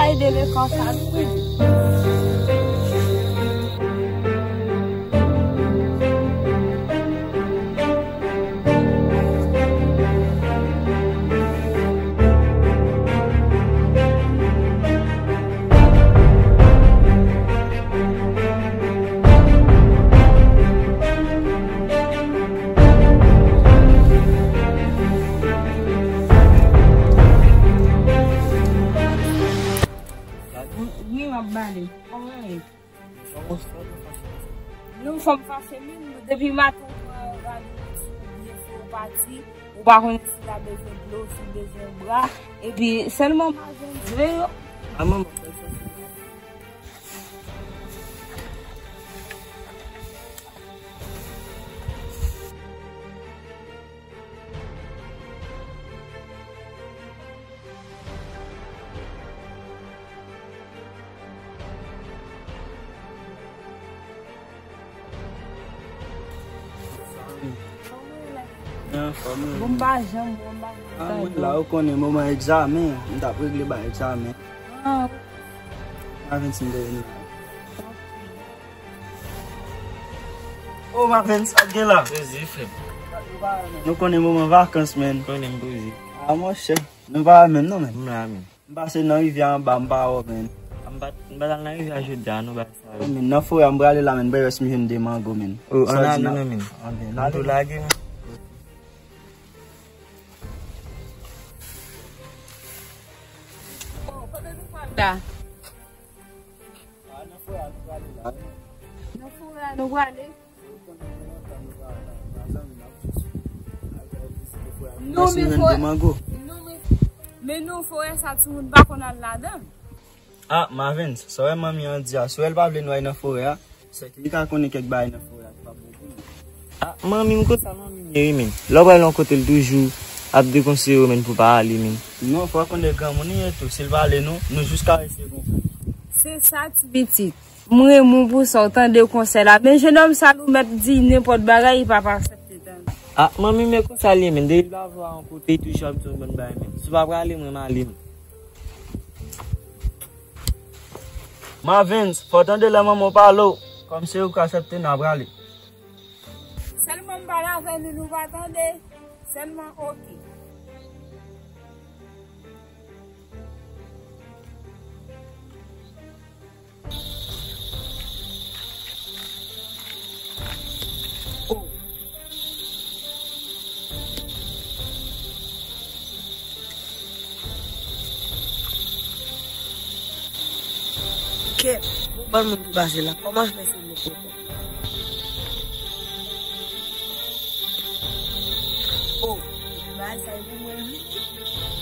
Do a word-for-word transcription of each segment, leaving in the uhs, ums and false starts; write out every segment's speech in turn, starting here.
Ay, delekan sa nou ye. Wi, m ap bale. Kòman w ye? Non, fò m fache menm. Depi maten ou pran randevou, ou byen fè w pati, ou pa konnen si l ap bezwen dlo, si l bezwen bra, epi sèlman m pa jwenn dlo yo. A manman, fè l fache. Anfòm, wi. Bon, m pa janm, bon, m pa janm. A, mwen la, ou konnen moman egzamen, m t ap regle bay egzamen. Ah. Avèn si m te vin la. Oh, Mavens, sa k gen la? Poze, frè m. Nou konnen moman vakans, men. Konnen m poze. Ah, monchè, nou pa la menm, non, men. M la, men. M pase nan rivyè anba, m pa wè w, men. M pa, m pa t al nan rivyè jodi a, non, bagay sa yo. Men, nan forè a, m prale la, men, m prale wè si m jwenn de mango, men. Oh, ann ale, non, men. Ann tou lage, men. Oh, kote nou pral la? Ah, nan forè a nou prale la. Nan forè a nou prale? Non, men forè, non, men, men non, forè sa, timoun pa konn al ladan. Ah, Mavens, sa w wè manmi an di a, si w wè l pa vle nou al nan forè a, sèke li ka konnen kèk bagay nan forè a ki pa bon pou nou. Ah, manmi m, konsa manmi m ye, wi, men. Lè w pral yon kote, l toujou ap dekonseye w, men, pou w pa ale, men. Non, fò w konnen granmoun li ye tou. Si l pa ale nou, nou jis ka eseye konprann. Se sa, ti pitit. M renmen w pou sa, w tande konsèy la. Men jennonm sa, nou mèt di nenpòt bagay, li p ap aksepte tande. Ah, manmi, men konsa l ye, men. Depi l pa vle w al yon kote, li toujou ap di yon bann bagay, men. Si w pa prale, mwen, m ale, men. Mavens, fò w tande lè manman w pale w. Kòm se ou k aksepte, n a prale. Sèlman m pale avè nou, nou pa tande. Sèlman, oke. Oh. Kèt, bon, ban moun ki pase la. Kòman fè se nou poko? Oh, epi bagay sa e pou mwen, wi.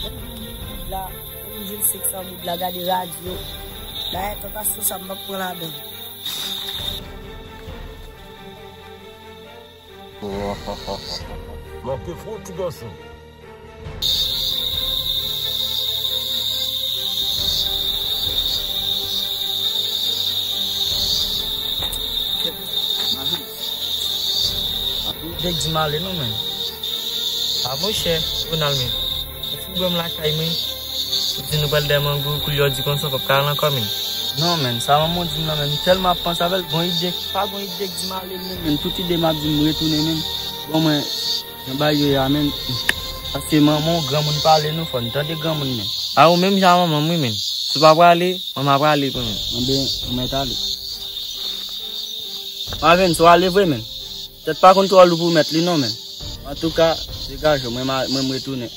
Mwen vin li goud la, mwen vin senk san goud la, gade radyo. Dayè, tantasyon sa, m p ap pran ladan. Manke fò, ti gason. Dèk di m ale non, men. A, monchè, Ronald, men. Ou fou ban m lakay mwen. Ou di nou pral dèyè mango, koulye w di konsa, w p ap ka al ankò, men. Non, men, sa manman w di m nan, men, m tèlman ap panse avè l, gon ide, pa gon ide k di m ale, men, men, tout ide m ap di m retounen, men. Bon, mwen, jan bagay yo ye a, men, paske manman w, granmoun pale nou, fò n tande granmoun, men. A, ou menm jan manman m, wi, men. Si w pa prale, mwen m a prale pou mwen. Anben, ou mèt ale. Mavens, ou ale vre, men. Tèt pa konn twò lou pou mèt li non, men. Antouka, degaje w, mwen, mwen, mwen m retounen.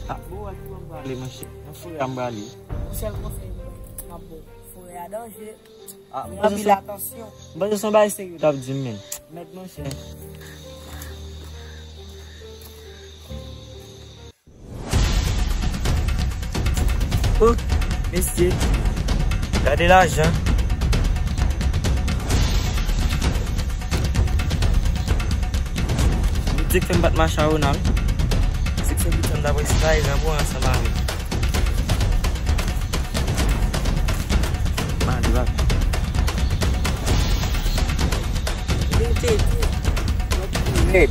Ah, bon, wè ki bò m prale, monchè. Nan forè a m prale. Yon sèl konsèy m ap ba w. Forè a danje. Ah, m panse se, m panse se yon bagay serye w t ap di m, men. Mèt monchè. Oh, mesye. Gade lajan. Bondye k fè m pa t mache a Ronald. Se k fè biten m t ap eksplwaye jan pou ansanm avè l. Red.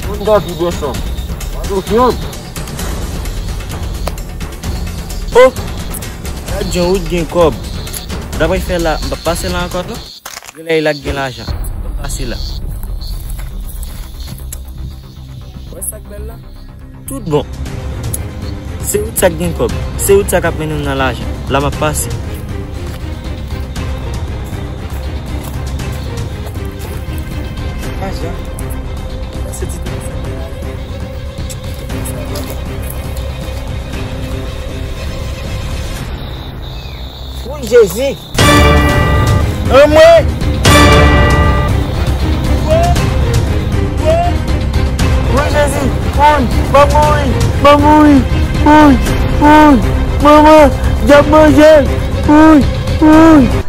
Moun gati bwè san. Atensyon. Oh! Gad jan wout gen kòb. Dapre fè la, m p ap pase la ankò non. Gen lè la gen lajan. M p ap pase la. Wè sa k bèl la? Tout bon. Se wout sa k gen kòb. Se wout sa k ap mennen m nan lajan. La m ap pase. Lajan. Se ti. Wi, Jezi! Anmwe! Wi, Jezi! Woy! M ap mouri! M ap mouri! Woy! Woy! Manman! Dyab manje m! Woy! Woy!